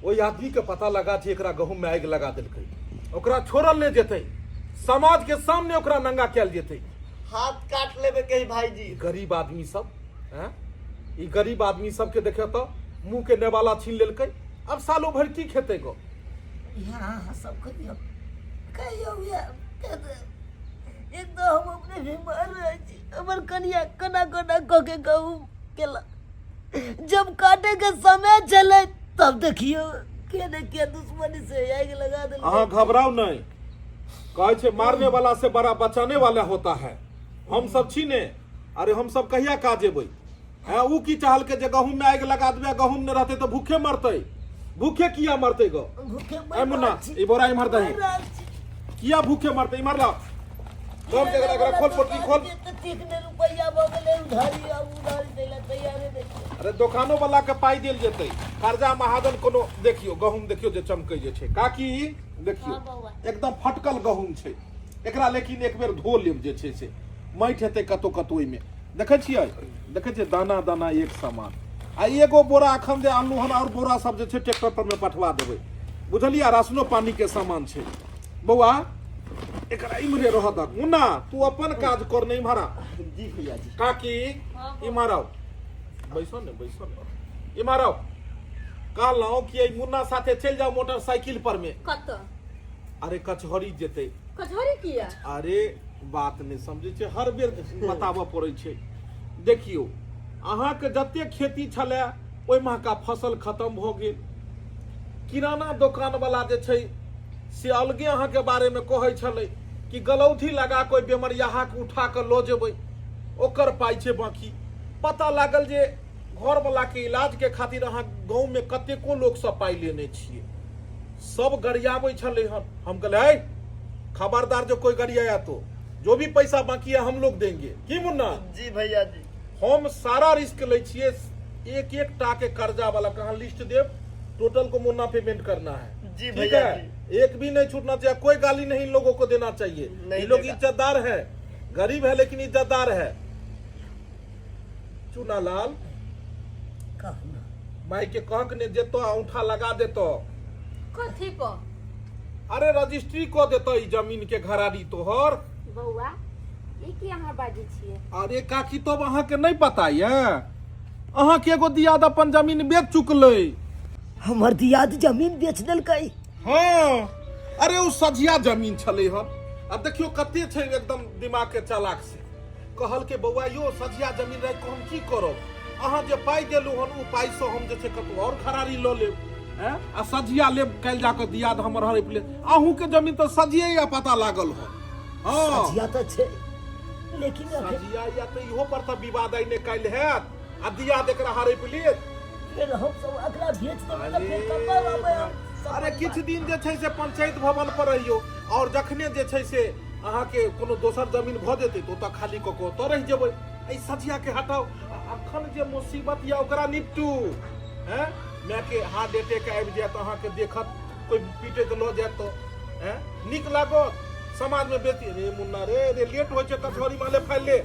ओहि आदमी के पता लगा जे एकरा गहूम में आगि लगा देलकै, ओकरा छोड़ल नहि जेतै, समाज के सामने ओकरा नंगा कयल जेतै। हाथ काट लेबे के भाईजी। गरीब आदमी सब, हैं, ई गरीब आदमी सबके देखियौ तऽ मुंह के नेवाला छीन लेलकै, अब सालो भरि की खेतै गो? यहाँ अहाँ सब कहियौ, कहियौ या एक तो हम अपने बीमार रहै छी, हमर कनिया कोना कोना कऽ के गहूम केलक, जब काटे के समय छलै तब देखियौ के ने के दुश्मनी से आगि लगा देलकै। अहाँ घबराउ नहि, कहै छै मारने वाला से बड़ा बचाने वाला होता है। हम सब छी ने, अरे हम सब कहिया काज एबै? हैं, ऊ की चाहलकै जे गहूम में आगि लगा देबै, गहूम नहि रहतै तऽ भूखे मरतै। भूखे किया मरतै गो? भूखे ए मुन्ना, ई बोरा इम्हर दही। किया भूखे मरतै? इम्हर ला कम के, एकरा खोल, पोटली खोल। ठीक ने रुपैया भऽ गेलै उधारी, आब उधारी दै लए तैयारे नहि छै। अरे दोकानो वाला के पाइ देल जेतै, कर्जा महाजन कोनो। देखियौ गहूम, देखियौ जे चमकै जे छै। काकी देखियौ। हाँ बौआ। एकदम फटकल गहूम छै एकरा, लेकिन एक बेर धो लेब जे छै से माटि हेतै कतौ कतौ ओहिमे। देखै छियै, देखै छियै दाना दाना एक समान। आ एगो बोरा एखन जे आनलहुँ हन, आओर बोरा सब जे छै ट्रैक्टर पर मे पठवा देबै, बुझलियै? राशनो पानी के सामान छै। बौआ एकरा इम्हरे रह दक। मुन्ना तू अपन काज कर ने, इम्हर आ। जी भैया जी। काकी इम्हर आउ, बैसो ने, बैसो ने, इम्हर आउ। कहलहुँ कि एहि मुन्ना साथे चलि जाउ मोटरसाइकिल पर में। कतऽ? अरे कचहरी जेतै। कचहरी किया? अरे बात नहि समझै छै, हर बेर बताबऽ पड़ै छै। देखियौ, अहाँके जते खेती छलै ओहि महका फसल खतम भऽ गेल। किराना दोकानवला जे छै से अलगे अहाँके बारेमे कहै छलै कि गलौथी लगा कऽ ओहि बेमरियाहाके उठा कऽ लऽ जेबै, ओकर पाइ छै बाँकी। पता लागल जे घरवलाके इलाजके खातिर अहाँ गाँवमे कतेको लोकसँ पाइ लेने छियै। सब गरियाबै छलै हन। हम कहले, है खबरदार जो कोई गरियाया तो जो भी पैसा बाकी है हम लोग देंगे। की मुन्ना? जी भैया जी। हम सारा रिस्क लै छियै, एक एक टा के कर्जा वाला कहाँ लिस्ट देब, टोटल को मुन्ना पेमेंट करना है। जी ठीक भैया है जी। एक भी नहीं छूटना चाहिए, कोई गाली नहीं इन लोगों को देना चाहिए। नहीं ये लोग देगा। इज्जतदार है, गरीब है लेकिन इज्जतदार है। चुनालाल कहू ना। माय के कहक ने जेतो आ औंठा लगा देतो। कथी पर? अरे रजिस्ट्री कऽ देतो ई जमीन के, घरारी तोहर। बौआ ई की अहाँ बाजै छियै? अरे काकी तब अहाँके नहि पता ये, अहाँके एगो दियाद अपन जमीन बेच चुकलै। हमर दियाद जमीन बेच देलकै? हाँ, अरे ओ सझिया जमीन छलै हन, आ देखियौ कते छै एकदम दिमाग के चालाक से कहल के बौआ यो सझिया जमीन राखि कऽ हम की करब, अहाँ जे पाइ देलहुँ हन ओ पाइसँ हम जे छै कतहु आओर घरारी लऽ लेब। हैं, आ सझिया लेब काल्हि जाकऽ दियाद हमर हड़पि लेत। अहूँके जमीन तऽ सझिए या पता लागल हन। हाँ सझिया तऽ छै लेकिन अखन सझिया या तऽ इहो पर तऽ विवाद आइ ने काल्हि हैत आ दियाद एकरा हड़पि लेत। फेर हम सब एकरा बेच देबै तऽ फेर कतऽ रहबै हम सब? अरे किछु दिन जे छै से पंचायत भवन पर रहियौ, आओर जखने जे छै से अहाँके कोनो दोसर जमीन भऽ जेतै तऽ ओतऽ खाली कऽ कऽ ओतऽ रहि जेबै। एहि सझियाके हटाउ, आ अखन जे मुसीबत यऽ ओकरा निपटू। हैं, मायके हार्ट अटैक आबि जायत, अहाँके देखत कोइ पीटैत लऽ जायत तऽ हैं नीक लागत समाजमे बेटी? रे मुन्ना रे, रे लेट होइ छै कचहरी माले फाइल ले।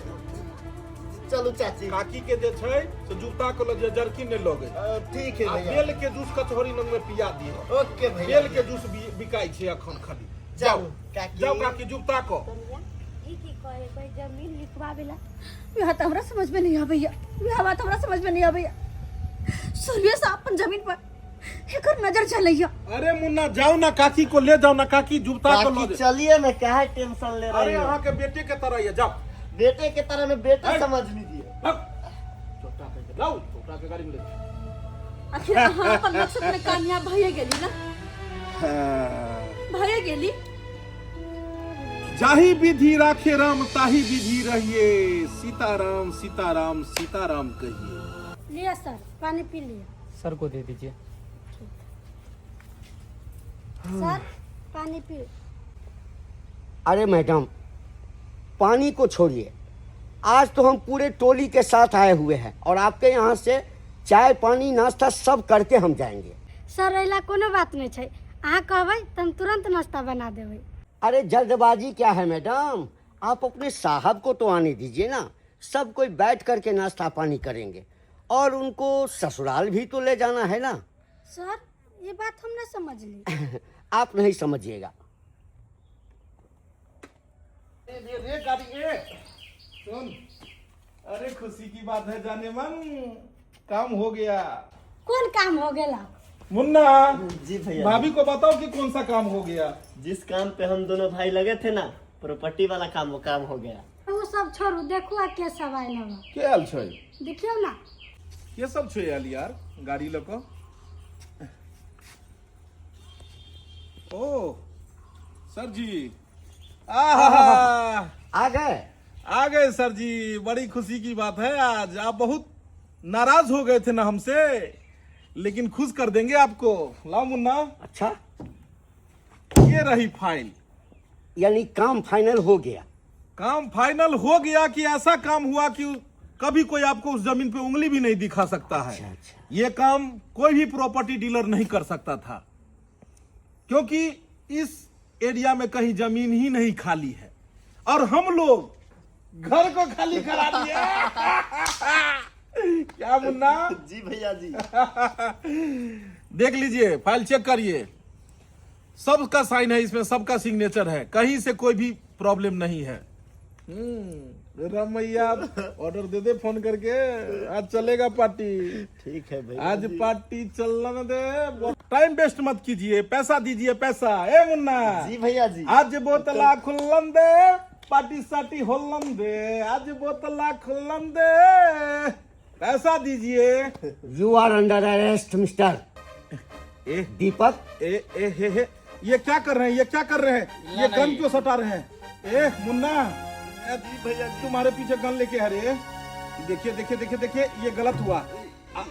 चलू चाची। काकी के जे छै से जूता के लऽ जे, जर्किन नहि लगै। ठीक है आ भैया। बेल के जूस कचहरी लग में पिया दिह। ओके भैया। बेल के जूस बिकाइ छै अखन खाली। जाउ। चलू काकी। जाउ काकी, जुगता कऽ। कनिया ई की कहै कोई जमीन लिखवावे ला? वएह तऽ हमरा समझ में नहीं आबैया, वएह बात हमरा समझ में नहीं आबैया। शुरुए से अपन जमीन पर एकर नजर चलैया। अरे मुन्ना जाओ ना, काकी को ले जाओ ना। काकी जुगता को काकी लऽ जाओ। चलिए ना, काहे टेंशन ले अरे रही हो? अहाँ के बेटे के तरह ये, जाओ बेटे के तरह में बेटे समझ लीजिए। छोटा के लाओ, छोटा के गाड़ी में ले जाओ। आखिर अहाँ अपन मकसद में कामयाब भइए गेली ना, भइए गेली। जाहि विधि राखे राम ताहि विधि रहिए, सीताराम सीताराम सीताराम कहिए। लिया सर, पानी पी लिया। सर को दे दीजिए। सर पानी पी। अरे मैडम, पानी को छोड़िए, आज तो हम पूरे टोली के साथ आए हुए हैं और आपके यहाँ से चाय पानी नाश्ता सब करके हम जाएंगे। सर एला कोनो बात नहीं छै, अहाँ कहबै तऽ हम तुरंत नाश्ता बना देबै। अरे जल्दबाजी क्या है मैडम, आप अपने साहब को तो आने दीजिए ना, सब कोई बैठ करके नाश्ता पानी करेंगे और उनको ससुराल भी तो ले जाना है ना। सर ये बात हम ना समझली। आप नहीं समझिएगा। रे रे गाड़ी ए सुन, अरे खुशी की बात है जाने मन, काम हो गया। कौन काम हो गया? मुन्ना जी भैया। भाभी को बताओ कि कौन सा काम हो गया। जिस काम पे हम दोनों भाई लगे थे ना, प्रॉपर्टी वाला काम, वो काम हो गया। ओ सब छोड़ू, देखू आ के सब आयल हवा। के आयल छै? देखियौ ना। के सब छै आयल यार गाड़ी लऽ कऽ? ओ सर जी, आहा आ गए? आ गए सर जी, बड़ी खुशी की बात है। आज आप बहुत नाराज हो गए थे ना हमसे, लेकिन खुश कर देंगे आपको। लाओ मुन्ना। अच्छा, ये रही फाइल। यानी काम फाइनल हो गया? काम फाइनल हो गया कि ऐसा काम हुआ कि कभी कोई आपको उस जमीन पे उंगली भी नहीं दिखा सकता है। अच्छा, अच्छा। ये काम कोई भी प्रॉपर्टी डीलर नहीं कर सकता था, क्योंकि इस एरिया में कहीं जमीन ही नहीं खाली है और हम लोग घर को खाली करा दिए। क्या मुन्ना? जी भैया जी। देख लीजिए, फाइल चेक करिए, सबका साइन है इसमें, सबका सिग्नेचर है, कहीं से कोई भी प्रॉब्लम नहीं है। रमैया ऑर्डर दे दे फोन करके, आज चलेगा पार्टी। ठीक है भैया आज जी। पार्टी चलना न दे, टाइम वेस्ट मत कीजिए, पैसा दीजिए पैसा। ए मुन्ना। जी भैया जी। आज बोतला खुल्लन दे, पार्टी साटी होलन दे, आज बोतला खुल्लन दे, पैसा दीजिए। You are under arrest mister A Deepak. ए ए हे हे, ये क्या कर रहे हैं, ये क्या कर रहे हैं, ये गन क्यों सटा रहे हैं? ए मुन्ना। जी भैया जी। तुम्हारे पीछे गन लेके आ रहे। देखिए देखिए देखिए देखिए, ये गलत हुआ।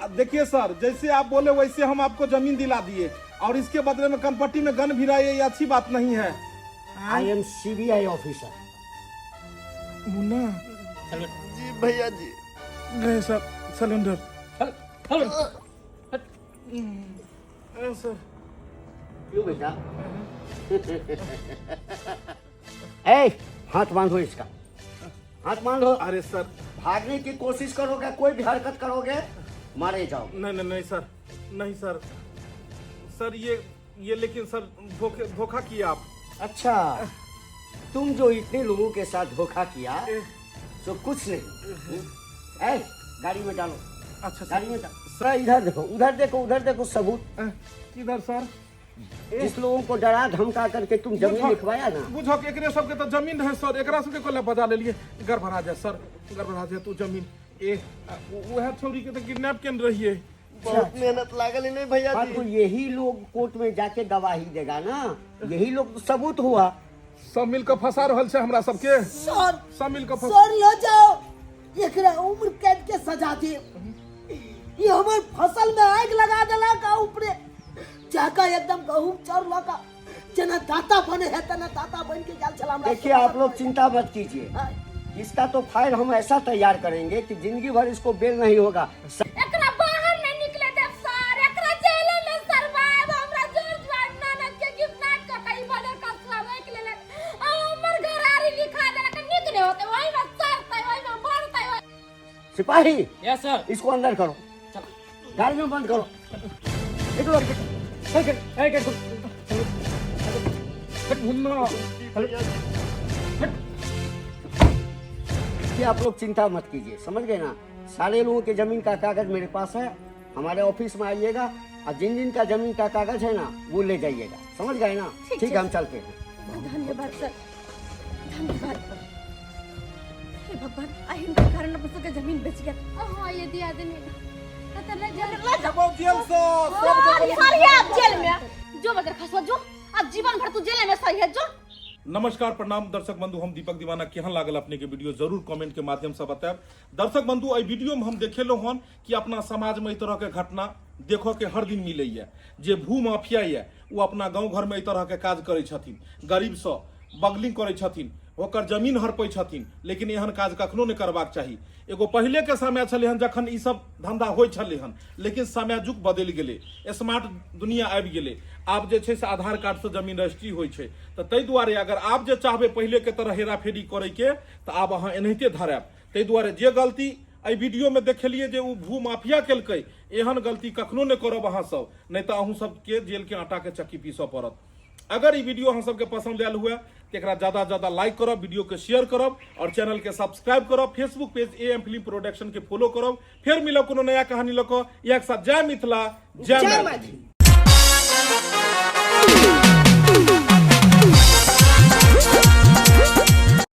देखिए सर, जैसे आप बोले वैसे हम आपको जमीन दिला दिए और इसके बदले में कनपट्टी में गन भिराइए, ये अच्छी बात नहीं है। I am CBI officer. Munna. जी भैया जी। नहीं सर, सिलेंडर। सर क्यों बेटा? ए, हाथ बांधो इसका, हाथ बांधो। अरे सर, भागने की कोशिश करोगे, कोई भी हरकत करोगे, मारे जाओ। नहीं नहीं नहीं सर, नहीं सर, सर ये लेकिन सर धोखा किया आप। अच्छा, तुम जो इतने लोगों के साथ धोखा किया तो कुछ नहीं। ए, गाड़ी में डालो। अच्छा गाड़ी में डालो। सर इधर देखो, उधर देखो, उधर देखो, सबूत। किधर सर? जिस लोगों को डरा धमका करके तुम जमीन लिखवाया ना। बुझो कि एकरे सबके तो जमीन रहे सर, एकरा सबके कोला बजा ले लिए। गड़बड़ा जाए सर, गड़बड़ा जाए तू जमीन। ए वह छोरी के तो किडनैप केने रहिए। बहुत मेहनत लागल नहीं भैया हाँ जी। तो यही लोग कोर्ट में जाके गवाही देगा ना, यही लोग तो सबूत हुआ। सब मिलकर फंसा रहल छै हमरा सबके। सर, सब मिलकर सर ल जाओ, एकरा उम्र कैद के सजा दे। ये हमर फसल में आग लगा देलक आ ऊपरे जाकर एकदम गहूम चाउर लगा जना दाता बने है तना दाता बन के गेल छला हमरा। देखिए आप लोग चिंता मत कीजिए, इसका तो फाइल हम ऐसा तैयार करेंगे कि जिंदगी भर इसको बेल नहीं होगा। एकरा बाहर नहीं निकले देब सर, एकरा जेल में सरवाएब। हमरा जोर जुआर ननद के गिफ्ट क कई बड़े कसवा रोक लेलक आ हमर घरारी लिखा देलक। नीक नहीं होते, ओही में सड़तै, ओही में मरतै। सिपाही। Yes sir. इसको अंदर करो, गाड़ी में बंद करो। निकलो। मुन्ना। कि आप लोग चिंता मत कीजिए, समझ गए ना? सारे लोगों के जमीन का कागज मेरे पास है, हमारे ऑफिस में आइएगा और जिन जिन का जमीन का कागज है ना वो ले जाइएगा, समझ गए ना? ठीक है, हम चलते हैं। धन्यवाद सर, धन्यवाद। हे भगवान, आ हिनकर कारण अपन सबके जमीन बेच गेल। हाँ, ये दिया आदमी कतऽ ले जा। जेल से सब। सारी आप जेल में जो बदर खसवा जो, अब जीवन भर तू जेल में सही है जो। नमस्कार, प्रणाम दर्शक बंधु, हम दीपक दीवाना। केहन लागल अपने के वीडियो, जरूर कमेंट के माध्यम से बतायब। दर्शक बंधु, एहि वीडियो में हम देखेलो हन कि अपना समाज में एहि तरह के घटना देखऽ के हर दिन मिलैया। जे भू माफिया यऽ, ओ अपना गाँव घर में एहि तरह के काज करै छथिन, गरीबसँ बगलिंग करै छथिन, ओकर जमीन हड़पै छथिन, लेकिन एहन काज कखनो नहि करबाक चाही। एगो पहिले के समय छलै हन जखन ई सब धंधा होइ छलै हन, लेकिन समय जुग बदलि गेलै, स्मार्ट दुनिया आबि गेलै। आब जे छै से आधार कार्डसँ जमीन रजिस्ट्री होइ छै। तऽ ताहि दुआरे अगर आब जे चाहबै पहिलेके तरह हेराफेरी करैके, तऽ आब अहाँ एनाहिते धरायब। ताहि दुआरे जे गलती एहि वीडियोमे देखेलियै जे ओ भू माफिया केलकै, एहन गलती कखनो नहि करब अहाँ सब, नहि तऽ अहूँ सबके जेलके आटाके चक्की पीसऽ पड़त। अगर ई वीडियो अहाँ सबके पसंद आयल हुए तऽ एकरा ज्यादा ज्यादा लाइक करब, वीडियो के शेयर करब और चैनल के सब्सक्राइब करब। Facebook page A M film production के फॉलो करब। फेर मिलब कोनो नया कहानी लऽ कऽ। इएह के साथ जय मिथिला, जय मैथिली।